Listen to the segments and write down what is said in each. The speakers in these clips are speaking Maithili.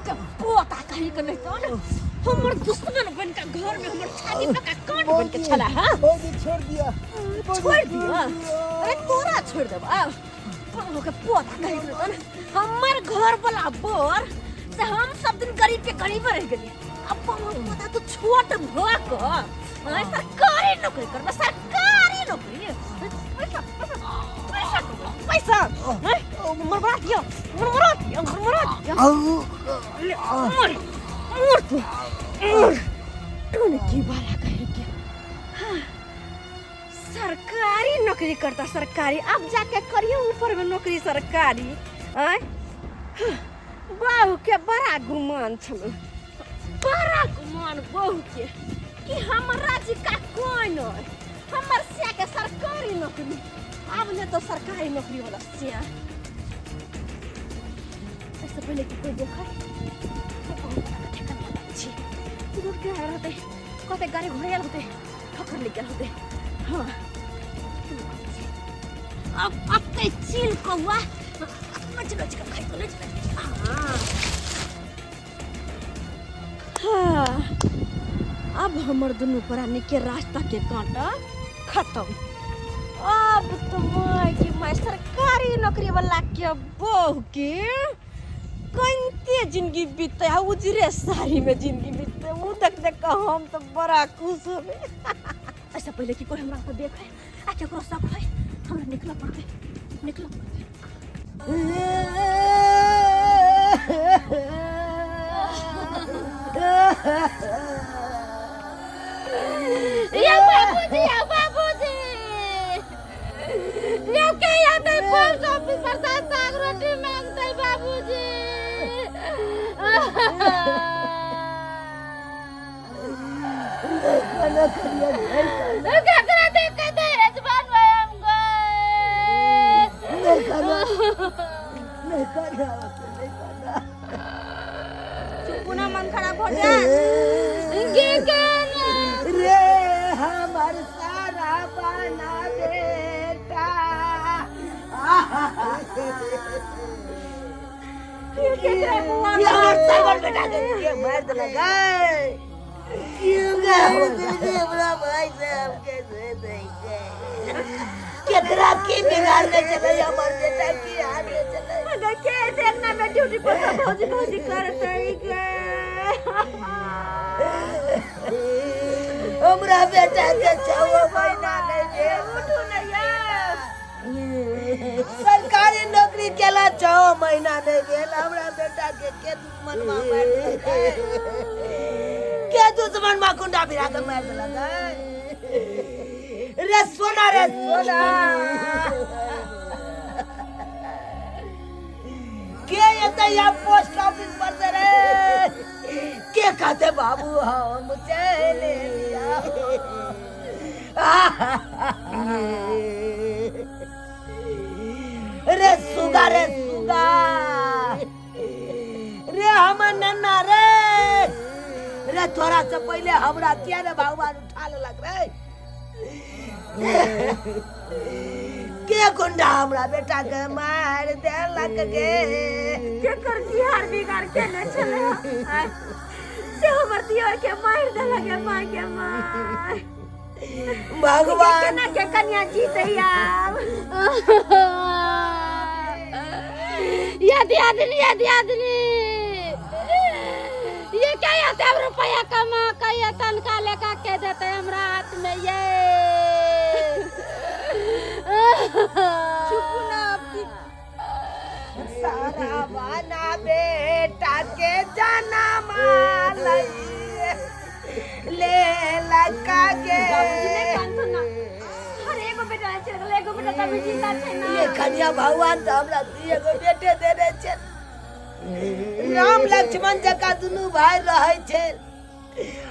के पोता कहीं के नहीं तो ना हमर दुश्मन बन के घर में हमर छाती पे का कांट बन के छला हां भौजी छोड़ दिया। छोड़ दिया? अरे तोरा छोड़ देब आ बाबू के पोता कहीं के नहीं तो ना हमर घर वाला बोर से हम सब दिन गरीब के गरीब रह गेली। अब बाबू के पोता तू छोट भ के आय सरकारी नौकरी करबा, सरकारी नौकरी। पैसा पैसा पैसा कमा, पैसा। हैं? मरमरा दिया, मरमरा दिया, मरमरा दिया। ले, मर मर तू मर। तूने की वाला कहे के हाँ, सरकारी नौकरी करता सरकारी। अब जाके करियो ऊपर में नौकरी सरकारी। आय हाँ, बहू के बड़ा गुमान छल, बड़ा गुमान बहू के कि हमरा जी का कोई नहीं, हमर सिया के सरकारी नौकरी। अब ने तो सरकारी नौकरी वाला सिया। ऐसे पहले कि कोई देखा छी दूर के रहते कते गाड़ी घोड़ा आयल होते ठोकर लिख गेल होते। हाँ अब अत्ते चील कौआ नच नच के खाइ नच नच के। हाँ हाँ अब हमर दुनू प्राणी के रास्ता के कांटा खत्म। अब तो माय की माय सरकारी नौकरी वाला के बहू के कंते जिंदगी बीतते आ उजरे साड़ी में जिंदगी बीतते। उ देख देख के हम तो बड़ा खुश होबे। ऐसा पहले कि कोई हमरा को देखे आ केकरो शक होय, हमरा निकला पड़ते, निकला पड़ते। या बाबूजी, या बाबूजी, यो के आते पोस्ट ऑफिस पर से साग रोटी मांगते बाबूजी। केकरा देख के दहेज बनबै हम गए? नहीं करना, नहीं करना, नहीं करना। चुप ना, मन खराब हो जाए। के केना रे हमर सारा बना बेटा। ये हमर सागर बेटा के के मार देलक गए? क्यों गए हमरा भाई साहब के दे दे केकरा की बिगाड़ने चले हमर बेटा की हारे चले? के देखना में ड्यूटी पर सब भौजी भौजी करते के हमरा बेटा के 6 महीना नहीं भेल। उठू ना यार। सरकारी नौकरी केला 6 महीना नहीं भेल, हमरा बेटा के दुश्मन मां मार देलक? के दुश्मन मां कुंडा भिरा के मार देलक रे? सोना रे सोना के एते या पोस्ट ऑफिस पर से रे? के कहते बाबू हम चले लिया। रे सुगा रे सुगा रे हमर नन्ना रे, रे तोरा से पहले हमरा किया रे भगवान उठा लेलक रे? के गुंडा हमरा बेटा के मार देलक गे? केकर बिहार बिगाड़ के न छले से हमर दियर के मार देलक गे माय के माय। भगवान केना के कन्या जीते आब? ये दियादनी, ये दियादनी, ये क्या आता है रुपया कमा के ये तनखा लेकर के देते हमरा हाथ में? ये चुप ना आपकी सारा बना बेटा के जन्म ले लगा के। बाबूजी नहीं कानथुन ना। अरे एगो बेटा चल गेलै, एगो बेटा तभी जिंदा छै ना। ये कन्या भगवान तो हमरा दुई एगो बेटे देने छै। राम लक्ष्मण जकाँ दुनू भाई रहै छै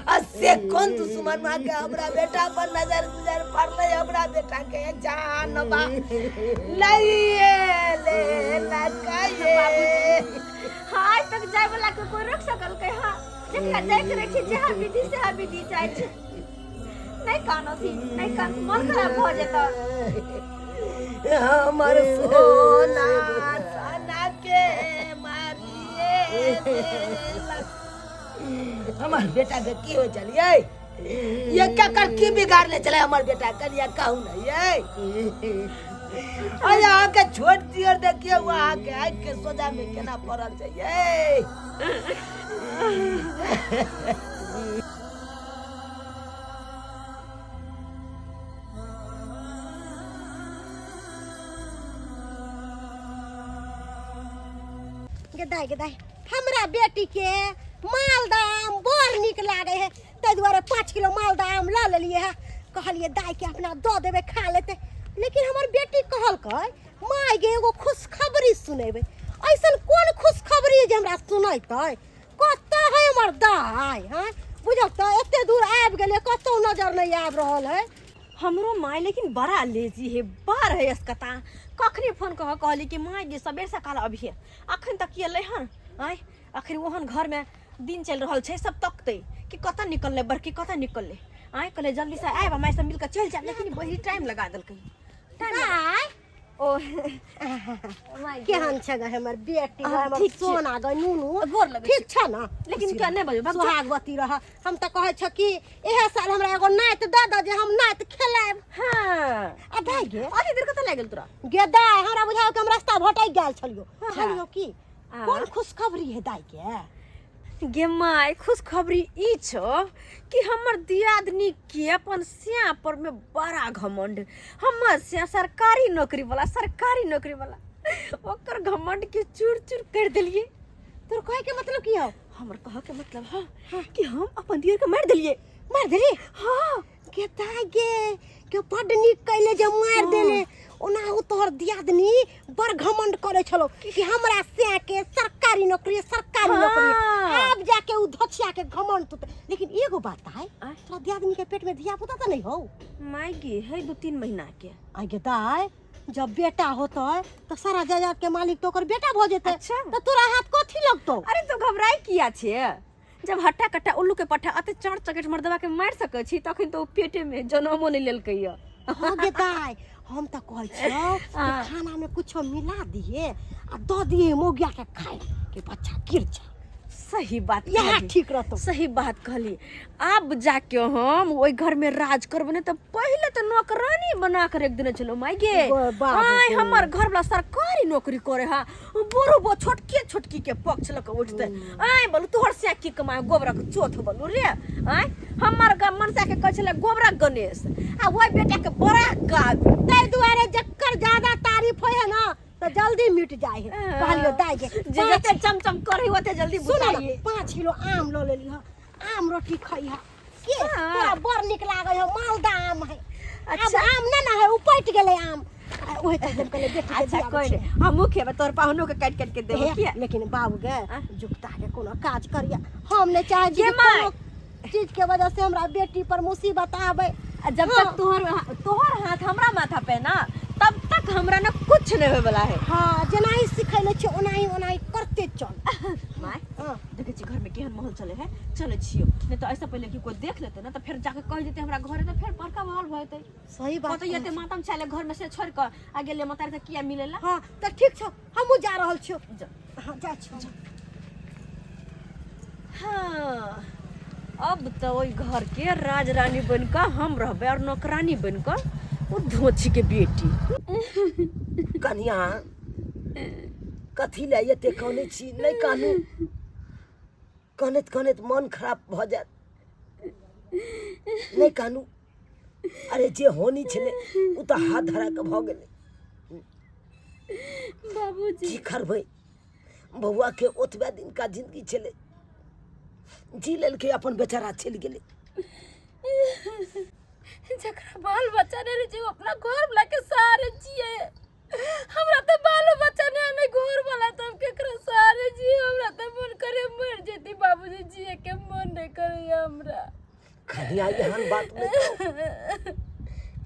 आ से कोन दुश्मन माँ के हमरा बेटा पर नजर गुजर पड़लै? हमरा बेटा के जान बा लइए ले लगा। हाँ, आज तक जाय वाला के कोई रोक सकल के? हाँ, जेकरा जाय के रहै छै जहाँ विधि से हाँ विधि जाइ छै। नहीं कानो थी, नहीं कान, मन खराब भऽ जेतौ। हमर सोना सोना के मारिए हमर बेटा के की हो चलिए ये क्या कर की बिगाड़ने चले हमर बेटा कनिया कहू ना ये। अरे अहाँ के छोट दियर देखिए वो अहाँ के आँख के सोजा में केना पड़ल छै ये। गे दाइ गे दाइ, हमरा बेटी के मालदा आम बड़ नीक लागे है, ताहि दुआरे 5 किलो मालदा आम लऽ लेलियै है। कहलियै दाइ के अपना दऽ देबै, खा लेतै। लेकिन हमर बेटी कहलकै माय गे एगो खुशखबरी सुनेबै। ऐसन कोन खुशखबरी जे हमरा सुनेतै? कतऽ है हमर दाइ? हाँ बुझल तऽ एते दूर आबि गेलै, कतहु नजर नहि आबि रहल है। हमरो माय लेकिन बड़ा लेजी है, बड़ है अस्कता। कखनी फोन कह कहली कि माय गे सबेर सकाल अभिये, अखन तक की एलै हन? आँय अखन ओहन घरमे दिन चलि रहल छै, सब तकतै कि कतऽ निकललै बड़की, कतऽ निकललै। आँय कहले जल्दी से आयब, माय सब मिलके चलि जायब, लेकिन वही टाइम लगा देलकै। टाइम दाइ ओ केहन छै गे हमर बेटी गे, हमर ठीक छै। सोना गे नुनू, गोर लगै ठीक छै ना? लेकिन क्या नहि बजू, सुहागवती रह। हम तऽ कहै छ कि इएह साल हमरा एगो नाति दऽ दऽ जे हम नाति खेलायब। हाँ आ दाइ गे अरे देर कतऽ लागि गेल तोरा गे दाइ? हमरा बुझाओ कि हम रास्ता भटकि गेल छलियो। कहलियो कि कोन खुशखबरी है दाइ के? गे माय खुशखबरी ई छौ कि हमर दियादनी के अपन स्या पर में बड़ा घमंड। हमर स्या सरकारी नौकरी वाला, सरकारी नौकरी वाला, ओकर घमंड के चूर चूर कर देलिए। तोर कहे के मतलब की हो? हमर कहे के मतलब है कि हम अपन दियर के मार देलिए। मार देलिए? हाँ गे दाइ गे, के बड्ड नीक कैले जे मार देले। ओना ओ तोहर दियादनी बड़ घमंड करे छलो कि हमरा स्या के सरकारी नौकरी, सरकारी नौकरी। आब जाके उ धोछिया के घमंड टूटे। लेकिन एगो बात आय, तोरा दियादनी के पेट में धिया पुता त नहीं हो? माय गे है 2-3 महीना के। आय गे दाइ, जब बेटा होतै त सारा जायदाद के मालिक तो ओकर बेटा भ जेतै। अच्छा। त तोरा हाथ कथी लगतौ? अरे तो घबराई किया छे? जब हट्टा कट्टा उल्लू के पट्टा अते चार चकेट मर्दवा के मार सकै छी, तखन तो उ पेटे में जनमो नहीं लेलकै य। हाँ गे दाइ, हम त कहै छियौ कि खाना में कुछो मिला दिए आ दऽ दिए मौगिया के खाए के बच्चा गिर जाए। सही बात इएह कहली। ठीक रहतौ। सही बात कहली। आब जाके हम ओहि घर में राज करबे ने, तऽ पहिले तऽ नौकरानी बना कर रख देने छलहुँ माय गे। बाप रे। आय हमर घर वाला सरकारी नौकरी करे हा, बड़ो बो छोटकी छोटकी के पक्ष लऽ के उठते। आय बोलू तोहर से की कमाय गोबरक चोथ बोलू रे। आय हमर मनसा के कहै छलै गोबरक गणेश, आ ओहि बेटा के बड़ा काबिल। ताहि दुआरे जकर ज्यादा तारीफ होय है ना तो जल्दी मिट जाए है। कहलियो दाई के जे जते चमचम करे ओते जल्दी सुन ना, बुझाइए। 5 किलो आम लऽ लेली हँ, आम रोटी खाई है के। तोरा बड़ नीक लागै है, मालदा आम है। अच्छा। अब आम ना ना है, उपटि गेलै आम। आ ओहे चलते हम कहलियै बेटी के अच्छा दियाबै कोइ छियै। नहि, हमहूँ खेबै, तोहर पाहुनो के काटि काटि के देबो। हे, किया? लेकिन बाबू गे जुगता के कोनो काज करिया, हम नहीं चाहे छी गे कि माय। कोनो चीज के वजह से हमरा बेटी पर मुसीबत आवे। आ जब तक तोहर तोहर हाथ हमरा माथा पे ना, तब तक हमरा ना कुछ नहीं होए वाला है। हाँ जेनाही सिखैले छी ओनाही ओनाही करते चल। माय हाँ। देखे छी घर में केहन माहौल चले है, चले छियो, नहीं तो ऐसा पहले कि कोई देख लेते ना तो फिर जाके कह देते हमरा घरे, तो फिर बड़का माहौल भऽ जेतै। सही बात। कतौ एते मातम छाले घर में से छोड़ के आ गेले मतार से किया मिलेला। हाँ तऽ ठीक छौ, हमहूँ जा रहल छियौ। जा। हाँ जा छियौ। हाँ अब तो ओहि घर के राज रानी बन कऽ हम रहबै और नौकरानी बन कऽ ओ धोछी के बेटी। कनिया कथी लए एते कानै छी? नहि कानू, कानैत कानैत मन खराब भऽ जायत। नहि कानू। अरे जे होनी छलै ओ तऽ हाथ धरा कऽ भऽ गेलै। बाबूजी की करबै, बौआ के ओतबे दिनका जिंदगी छलै, जी लेलकै अपन बेचारा, चलि गेलै। जकरा बाल बच्चा नहीं रहे छै, ओ अपना घर वाला के सहारे जिए। हमरा तऽ बालो बच्चा नहीं, नहीं घर वाला, तब केकरो सहारे जिए? हमरा तऽ मन करे मर जेती बाबूजी, जिए के मन नहीं करे हमरा। कनिया एहन बात नहीं कहू,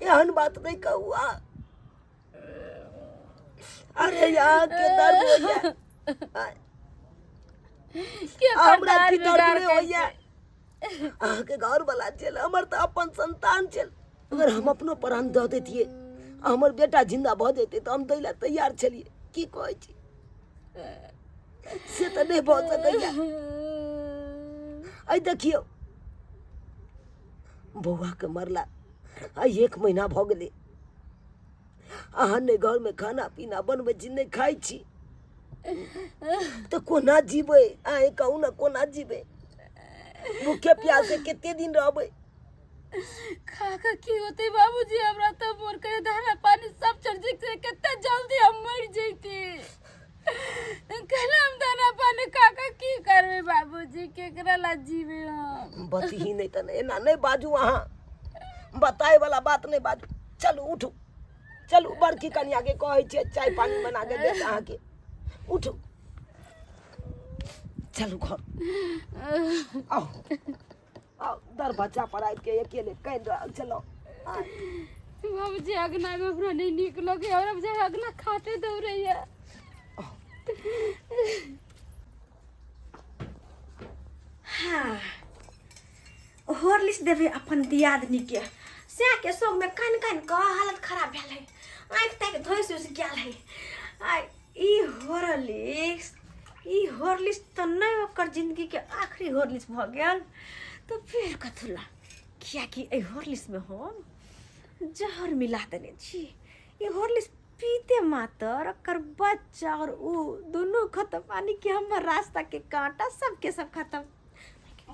एहन बात नहीं कहू। आ अरे यहाँ के दर्द होइया, के हमरा दर्द की दर्द बिगाड़ नहीं होइया। अहाँके घर वाला छल, हमर तऽ अपन संतान छल। अगर हम अपनो प्राण दऽ दैतियै, हमर बेटा जिंदा भऽ जेतै तऽ हम दै लए तैयार छलियै। की कहै छी? से तऽ नहि भऽ सकैए। आइ देखियौ बौआके मरला आइ 1 महीना भऽ गेलै। अहाँ नहि घरमे खाना पीना बनबै छी, नहि खाइ छी, तऽ कोना जीबै? अहाँ कहू ने, कोना जीबै? भूखे प्यासे कते दिन रहबै? खा के की होते बाबूजी? हमरा तो मोर करे धारा पानी सब चढ़ जैते, कते जल्दी हम मर जैती। कहला हम दाना पानी खा के की करबे बाबूजी? केकरा ला जीवे हम? बतही नहि तऽ एना नहि बाजू, अहाँ बताए वाला बात नहि बाजू। चलू उठू, चलू बड़की कनिया के कहै छियै चाय पानी बना के देत अहाँके। उठू, चलू घर आउ, आउ। दरवाजा पर आबि के अकेले कानि रहल छलहुँ। बाबूजी अगना में हमरा नहीं नीक लगे, और अब जाए अगना खाटे दौड़ैया। हाँ, हॉर्लिक्स देबै अपन दियादनी के। सएह के संग में कान कान के हालत खराब भेल है, आँखि ताकि धोसि उसि गेल है। आ ई हॉर्लिक्स, ई हॉर्लिक्स तऽ नहि ओकर जिंदगी के आखिरी हॉर्लिक्स भऽ गेल तऽ फेर कथुला, कियाकि एहि हॉर्लिक्समे हम जहर मिला देने छी। ई हॉर्लिक्स पीते मातर ओकर बच्चा और ऊ दुनू खत्म, यानी कि हमर रास्ता के कांटा सबके सब खत्म।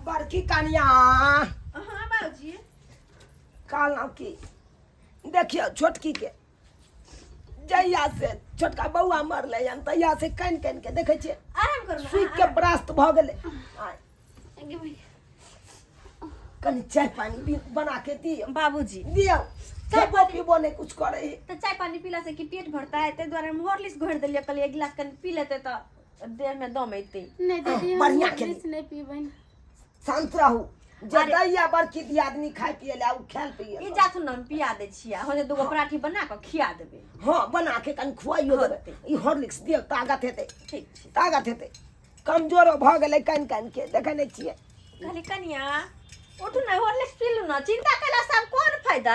बड़की कनिया। हाँ बाबूजी। कहलहुँ कि देखियौ छोटकी के, जहिया से छोटका बौआ मरलै हन तहिया से कानि कानि के देखै छियै आराम करू ने, सुखि के आराम। परास्त भऽ गेलै। आय, कनि चाय पानी भी बना के दियौ। बाबूजी दियौ, खेबो पीबो नहि कुछ करै है। तऽ चाय पानी पीला से की पेट भरता है? ताहि दुआरे हम हॉर्लिक्स घोरि देलियै, कहलियै एक गिलास कनि पी लेतै तऽ देह में दम अयतै। नहीं दीदी, हम बढ़िया हॉर्लिक्स खेली। नहीं पीबे। शांत रहू। जे अरे- दैया बड़की दियादनी खाय पिए ले, ओ खायल पिए ई जाथुन ने, हम पिया दै छियै, हम जे दूगो पराठी बना कऽ खिया देबै। हाँ, बना के कनि खुआइयो देबै। होतै। ई हॉर्लिक्स दियौ, ताकत हेतै। ठीक छै। ताकत हेतै। कमजोरो भऽ गेलै कानि कानि के, देखै नहि छियै? कहली कनिया उठू ने, हॉर्लिक्स पी लू ने। चिंता केला से आब कोन फायदा?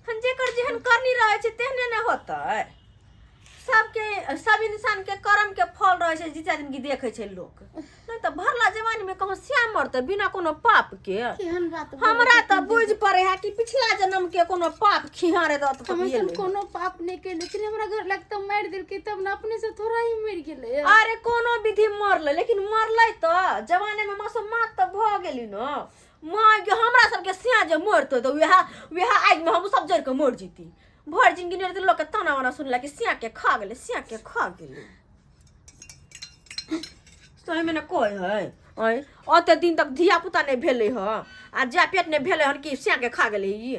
हम जेकर जेहन करनी रहै छै तेहने ने होतै। सबके सब इंसान के कर्म के फल रहै छै, जितना जिंदगी देखै छै लोक। नहि तऽ भरला जवानी में कहूँ श्याम मरतै बिना कोनो पाप के? केहन बात बोलै हमरा छथिन तऽ दीदी? बुझि पड़े है कि पिछला जन्म के कोनो पाप खिहारे दऽ तऽ हम ऐसन गेलै। कोनो पाप नहीं केने छलियै। हमरा घर लग तऽ मारि देलकै तब ने, अपने से थोड़ा ही मरि गेलै। अरे कोनो विधि मरलै, लेकिन मरलै तऽ जवाने में मसोमात तऽ भऽ गेली ने। माँ गे, हमरा सबके सिया जे मरतै तऽ वएह वएह आगि में हम सब जरि कऽ मरि जैती। भरि जिंदगी नहि लोक के ताना वाना सुनला कि सिया के खा गेलै, सिया के खा गेलै। सही में ने कहै है, आँय ओते दिन तक धिया पुता नहि भेलै हँ आ जा पेट नहि भेलै हन कि सिया के खा गेलै ई।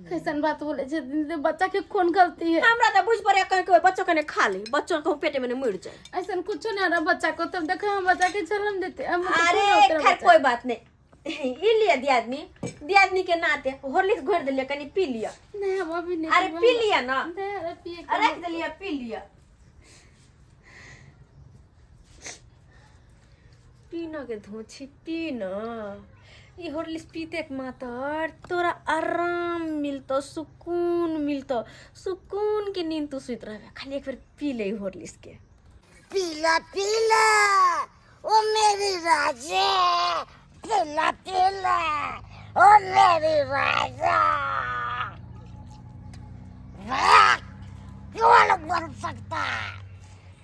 कैसन बात बोले छथिन दीदी? बच्चा के कोन गलती है? हमरा तऽ बुझि पड़ै कहीं कोई बच्चो के नहि खा ले, बच्चो के पेटे में नहि मरि जाए। ऐसन कुछो नहीं रहा बच्चा को, तब देखे हम बच्चा के जन्म देते हम तो अरे कोन होते रहा खैर बच्चा। कोई बात नहीं, ई लिअ दियादनी, दियादनी के नाते हॉर्लिक्स घोरि देलियै, कनि पी लिअ। नहीं, हम अभी नहीं अरे पीबै। पी लिअ ना। नहीं, अरे पिए के रख नहीं। देलियै, पी लिअ। पी न के धोछी, पी न। ई हॉर्लिक्स पीते के मातर तोरा आराम मिलतो, सुकून मिलतो, सुकून के नींद तू सुति रहबे। खाली एक बेर पी ले ई हॉर्लिक्स के। पीला पीला ओ मेरी राजे, पीला पीला ओ मेरी राजा। वाह, कौन बन सकता है?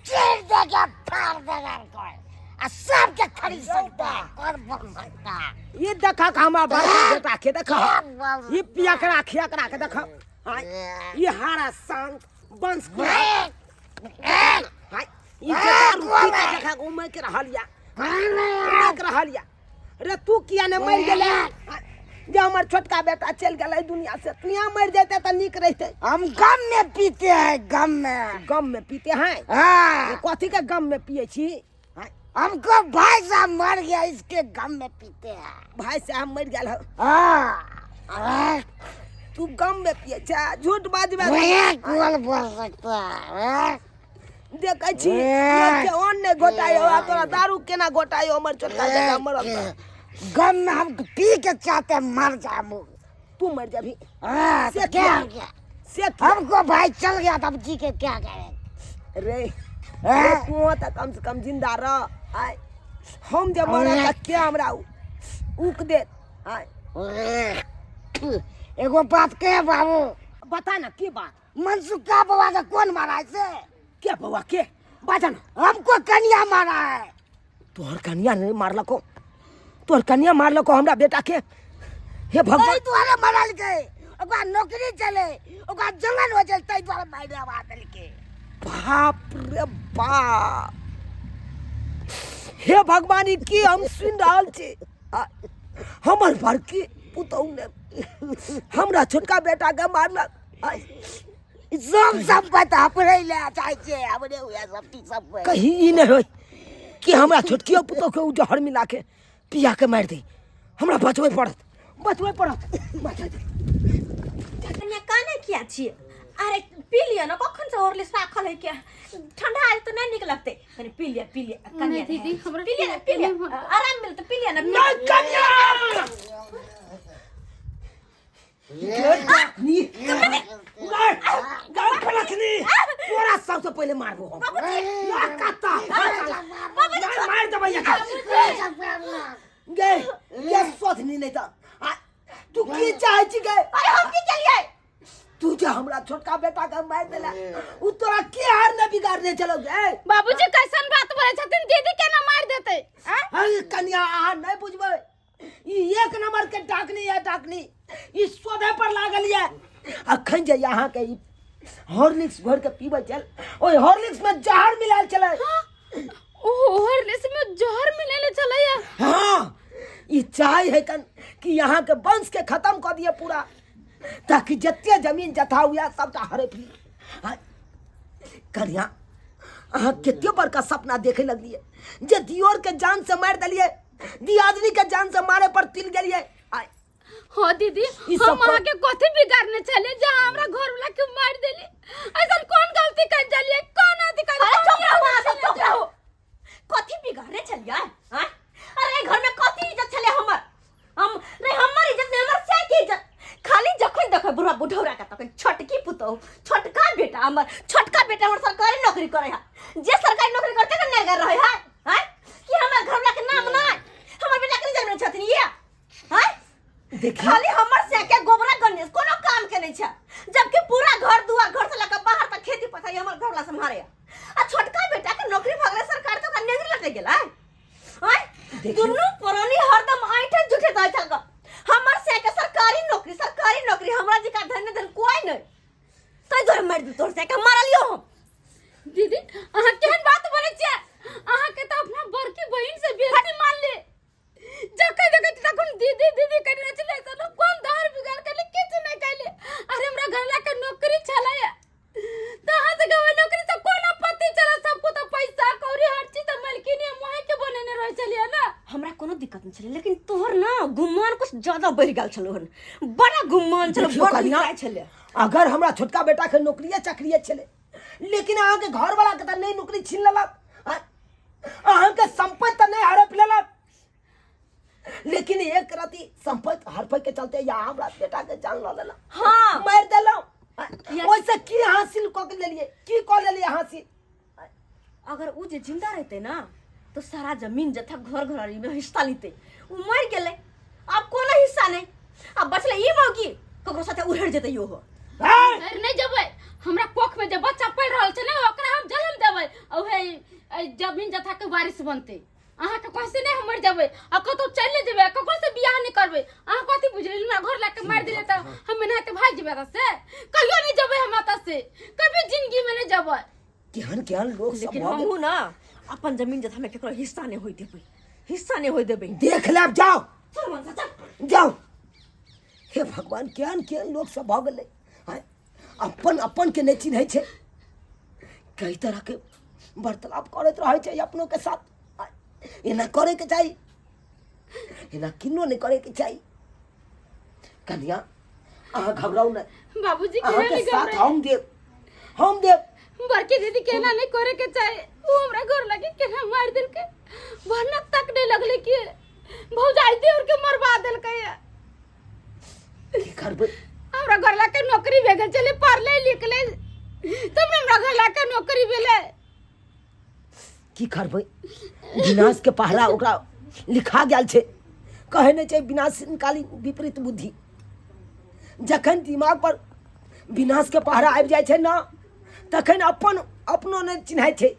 चीर देगा, फाड़ देगा कोई आ सबके खरीद सकता है। कौन बन सकता है? ई देखा हमरा बड़की बेटा के, देखा कौन बन ई पियकरा खियकरा के देखा। हाँ, ई हारा सांग बंस को। हाँ, ई जे दारू पी के देखा घूमे के रहल या, घूमे के रहल या। रे तू किया ने मरि गेलै? हाँ, जे हमर छोटका बेटा चलि गेलै दुनिया से, तू यहाँ मरि जैते तऽ नीक रहिते। हम गम में पीते हैं, गम में। गम में पीते हैं? हाँ। कथी के गम में पिए छी? हाँ, हमको भाई साहब मर गया, इसके गम में पीते हैं। भाई साहब मरि गेल हौ? हाँ। तू गम में पिए छै? झूठ बाजबे। वह कौन बोल सकता है? देखै छी लोकके अन्न नहि घोटाइयो आ तोरा दारू केना घोटाइयो? हमर छोटका बेटा मरल तऽ गम में हम पी के चाहते हैं मर जाए मुँह। तू मर जाबी? हाँ, से तो क्या क्या? हो गया? से क्या? हमको भाई चल गया तब जी के क्या करें? रे अरे तू तऽ कम से कम जिंदा रह। आय हम जे मरब तऽ के हमरा ऊक देत? आय एगो बात के बाबू बता ना की बात? मनसुख का बउआ के कौन मारा है से? के बउआ के बाजा ना। हमको कनिया मारा है। तोहर कनिया नहीं मारलको, तोहर कनिया मारलको हमरा बेटा के। हे भगवान, ताहि दुआरे मारलकै, ओकरा नौकरी चले, ओकरा जलन हो चले, ताहि दुआरे मारि आवा देलकै। बाप रे बाप, हे भगवान, ई की हम सुनि रहल छी? हमर बड़की पुतहु ने हमरा छोटका बेटा के मारलक। सब सम्पत्ति अपने ले चाहे छै, अपने उएह सब चीज सब। कहीं ई नहि होय कि हमरा छोटकियो पुतहु के ओ जहर मिला के पिया के मारि दी। हमरा बचबै पड़त, बचबै पड़त, बचबै। कन्या काने किया छियै? अरे पी लिअ ने, कखन से हॉर्लिक्स राखल है, के ठंडा आयल तऽ नहि नीक लगतै। कनि पी लिअ, पी लिअ कन्या। नहि दीदी, हमरा पी लिअ ने, पी लिअ, आराम मिलतै, पी लिअ ने। नहि कन्या, तोरा सबसे पहिले मारबो हम। ना कत्ता मार देबै गे, ये सोचनी नहीं था। तू की चाहे छी गे? अरे हम की केलियै? तू जे हमरा छोटका बेटा के मार देला, उ तोरा के हार ने बिगाड़ने चलो गे? बाबूजी कैसन बात बोले छथिन, दीदी केना मार देतै? अरे कन्या, अहाँ नहीं बुझबै, ई एक नंबर के डाकनी है, डाकनी। ई सोधे पर लागल ये। अखन जे यहाँ के ई हॉर्लिक्स भर के पीबै चल, ओहि हॉर्लिक्स में जहर मिलायल चले। ओ हॉर्लिक्स में जहर मिलायल चले? हाँ, ई चाय है कन कि यहाँ के वंश के खत्म कर दिए पूरा, ताकि जते जमीन जथा हुआ सबटा हड़प ली। कन्या, अहाँ कते बड़का सपना देखे लगलिए जे दियोर के जान से मारि देलिए, दियादनी के जान से मारे पर तिल गेलिए। हाँ दीदी, हम अहाँ के कथी बिगाड़ने चले जहाँ हमरा घर वाला के मार देली? ऐसा कौन गलती कर चलिए, कौन अथी कर? अरे चुप रहो अहाँ सब, चुप रहो। कथी बिगाड़ने चलिए? हाँ, अरे घर में कथी इज्जत छले हमर? हम नहीं, हमर इज्जत नहीं, हमर से की इज्जत। खाली जखन देखै बुढ़ा बुढ़ौरा के तखन छोटकी पुतहु, छोटका बेटा हमर, छोटका बेटा हमर सरकारी नौकरी करे है। जे सरकारी नौकरी करते के नहीं रहे है? हैं कि हमर घर वाला के नाम नहीं, हमर बेटा के जन्म छथिन ये? हैं देखिए, खाली हमर से के गोबरा गणेश कोनो काम के नहीं छै, जबकि पूरा घर दुआर, घर से लगा बाहर तक खेती पथारी हमर घर वाला सम्हारे। आ छोटका बेटा के नौकरी भगले सरकार तो ओकरा नेंगरी लटक गेलै। आय दुनू प्राणी हरदम ऐठे जुठे रहै छल। हमर से के सरकारी नौकरी, सरकारी नौकरी, हमरा जी का धन धन कोई नहीं, तै दुआरे मारि दू तोर से के मारलियो हम। दीदी, अहाँ केहन बात बोलै छियै? अहाँ के तऽ अपना बड़की बहिन से बेसी मान ले। जखन देखै छी तखन दीदी दीदी करि रहल छलै। ऐसा कोन धार बिगाड़ कैले? किछु नहि कैले। अरे हमरा घर ला के नौकरी छलै, तऽ अहाँ से गाँव नौकरी से कोन आपत्ति छलै? सबको तऽ पैसा कौड़ी हर चीज तऽ मालकिनी मोहे के बनेने रहै छलियै ने। हमरा कोनो दिक्कत नहीं छलै, लेकिन तोहर ना गुमान कुछ ज्यादा बढ़ि गेल छलो हन, बड़ा गुमान छलो, देखियौ बड़ कन्या, निकाय छलै। अगर हमरा छोटका बेटा के नौकरिए चाकरिए छलै, लेकिन अहाँके घर वाला के तऽ नहि नौकरी छीन लेलक, अहाँके संपत्ति तऽ नहि हड़प लेलक, लेकिन एक रति संपत्ति हड़पे के चलते या हमरा बेटा के जान लऽ लेलक। हाँ। मारि देलहुँ। ओहिसँ की हासिल कऽ के लेलियै, की कऽ लेलियै हासिल? अगर उ जे जिंदा रहते ना तो सारा जमीन जथा घर घरारी में हिस्सा लेते। उ मर गेलै, अब कोनो हिस्सा नहीं, अब बचले ई मौगी, ककरो साथे उड़ेड़ जेतै यो हो। अरे नहीं जेबै, हमरा कोख में जे बच्चा पढ़ रहल छै ने ओकरा हम जन्म देबै, आ उहे जमीन जथा के वारिस बनतै। अहाँके कहै नहि हम मरि जेबै आ कतहु चलि नहि जेबै, ककरो से बियाह नहि करबै। अहाँ कथी बुझलियै? हमरा घर लए के मारि देलै तऽ हम एनाहिते भागि जेबै एतऽ से? कहियो नहि जेबै हम एतऽ से, कभी जिंदगी में नहि जेबै। केहन केहन लोग सब लेकिन भऽ गेल। हमहूँ ना अपन जमीन जथा में केकरो हिस्सा नहीं होई देबै, हिस्सा नहीं होई देबै। देख लेब, जाओ। चल मनसा, चल। जाओ। हे भगवान, केहन केहन लोग सब भऽ गेलै। आँय, अपन अपन के नहि चिन्है छै, कई तरह के वार्तालाप करैत रहै छै अपनो के साथ। आँय, एना करैके चाही? एना किनो नहि करैके चाही। कन्या, अहाँ घबराउ नहि। बाबूजी, केना अहाँके नहीं साथ घबराए? हम देब, हम देब। बड़की दीदी, केना नहीं करे के चाहे? वो हमरा घर लगे केना मार देलकै, भनक तक नहीं लगले कि भौजाई देवर के मरवा देलकै। की करबै? हमरा घर लाके नौकरी भे गेल छलै, पढ़ले लिखले तब ने हमरा घर लाके नौकरी भेलै। की करबै विनाशके पहरा ओकरा लिखा गेल छै। कहै नहि छै विनाश काली विपरीत बुद्धि। जखन दिमाग पर विनाशके पहरा आबि जाइ छै ने तखन अपन अपनो नहि चिन्है छै।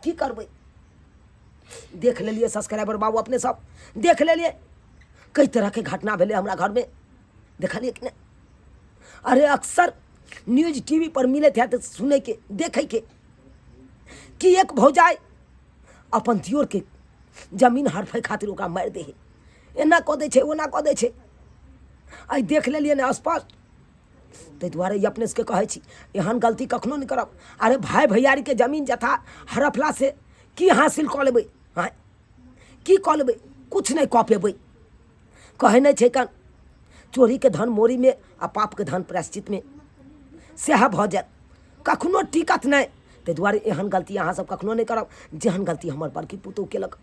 की करबै, देख लेलियै सब्सक्राइबर बाबू, अपने सब देख लेलियै कई तरहके घटना भेलै हमरा घरमे, देखलियै कि नहि? अरे अक्सर न्यूज टीवी पर मिलैत हैत सुनैके देखैके कि एक भौजाइ अपन दियोरके जमीन हड़फै खातिर ओकरा मारि दै हइ, एना कऽ दै छै ओना कऽ दै छै। आइ देख लेलियै ने स्पष्ट। ताहि दुआरे ई अपने सबके कहै छी एहन गलती कखनो नहि करब। अरे भाय भैयारीके जमीन जथा हड़पलासँ की हासिल कऽ लेबै? आँय, की कऽ लेबै? किछु नहि कऽ पेबै। कहै नहि छै कन चोरीके धन मोरीमे आ पापके धन प्रायश्चितमे, सएह भऽ जायत, कखनो टिकत नहि। ताहि दुआरे एहन गलती अहाँसभ कखनो नहि करब जेहन गलती हमर बड़की पुतहु केलक।